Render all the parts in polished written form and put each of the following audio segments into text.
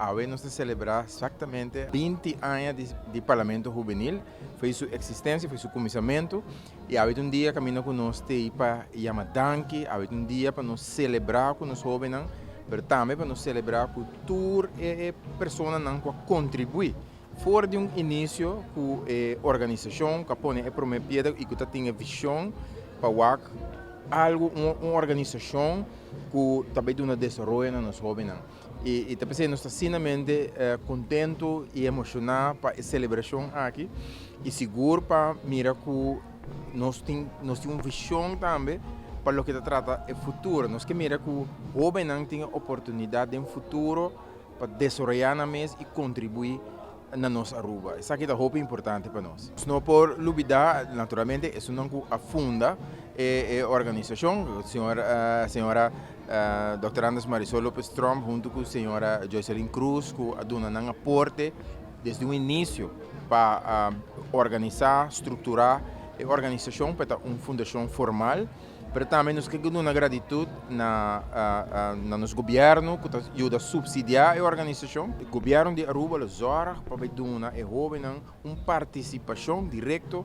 Awe nos ta celebra exactamente 20 aña di Parlamento Hubenil. Foi su existencia, foi su cuminsamento. Y awe ta un dia caminda cu nos t'ey pa yama danki, awe ta un dia pa nos celebra cu nos hobennan, pero tambe pa nos celebra cu tur e personanan cu a contribui for di un inicio cu e organisacion cu a pone e prome piedra y cu ta tin e vision pa wak algo, un organisacion cu ta bay duna desaroyo na nos hobennan. Y ta p'esey nos ta asinamente contento y emociona pa e celebracion aki y sigur pa mira cu nos tin nos tin un vision tambe pa loke ta trata e futuro. Nos ke mira cu hobennan tin e oportunidad den futuro pa desaroya nan mes y contribui na nos Aruba. Esaki ta hopi importante pa nos. Nos no por lubida naturalmente esunnan cu a funda e organisacion, señor señora Dòkter Anders Marisol Lopez Tromp hunto cu señora Joyceline Cruz cu a duna nan aporte desde un inicio pa organisa, structura e organisacion pa e ta un fundacion formal. Pero tambe nos ke duna gratitud na na nos gobierno ku ta yuda subsidiá e organisashon. E gobierno di Aruba lo zòrg pa bai duna e hóbennan un partisipashon direkto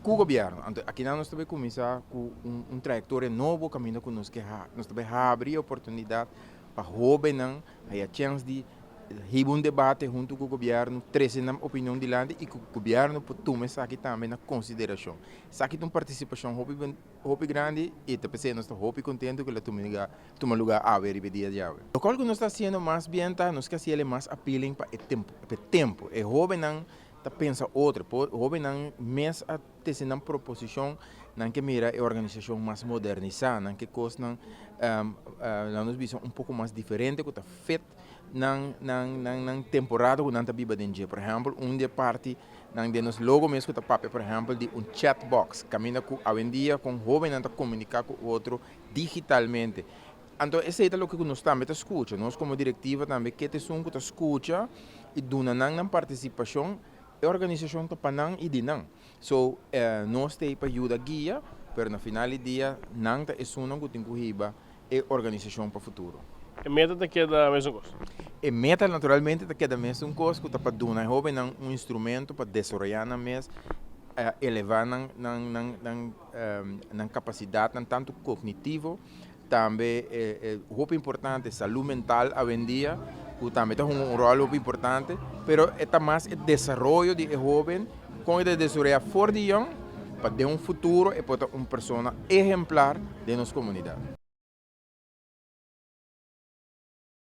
ku gobierno. Anto akinan nos ta bai kuminsá ku un trayektoria nobo kaminda ku nos ke nos ta bai habri e oportunidat pa hóbennan haya chèns di hiba un debate huntu ku gobierno, trese nan opinion dilanti i ku gobierno por tuma esaki tambe na konsiderashon. Esaki ta un partisipashon hopi hopi grandi i ta p'esei nos ta hopi kontentu ku el a tuma luga tuma luga awe riba e dia di awe. Lokual ku nos ta hasiendo mas bien ta nos ke hasi el e mas appealing pa e tempu pa e tempu. E hóbennan ta pensa otro, e hóbennan mes a tese nan proposishon, nan ke mira e organisashon mas modernisá, nan ke kosnan laga nos bisa un poko mas diferente ku ta fit nan nan nan nan temporada ku nan ta biba den dje. Por ehèmpel un di e parti Nan den nos logo mes ku ta papia por ehèmpel di un chat box kaminda ku awendia kon hóbennan ta komuniká ku otro digitalmente. Anto esei ta loke ku nos tambe ta skucha. Nos komo direktiva tambe ke ta esun ku ta skucha i duna nan nan partisipashon. E organisashon ta pa nan i di nan. So nos ta ei pa yuda guia pero na final di dia nan ta esunnan ku tin ku hiba e organisashon pa futuro. E meta ta keda mesun kos? E meta naturalmente ta keda mesun kos ku ta pa duna e hóbennan un instrumento pa desaroyá nan mes, elevá nan nan nan nan nan kapasidatnan tantu kognitivo, tambe hopi importante salú mental awendia ku tambe ta hunga un ròl hopi importante, pero e ta mas e desaroyo di e hóben kon e ta desaroyá for di yòn pa den un futuro e por ta un persona ehemplar den nos komunidat.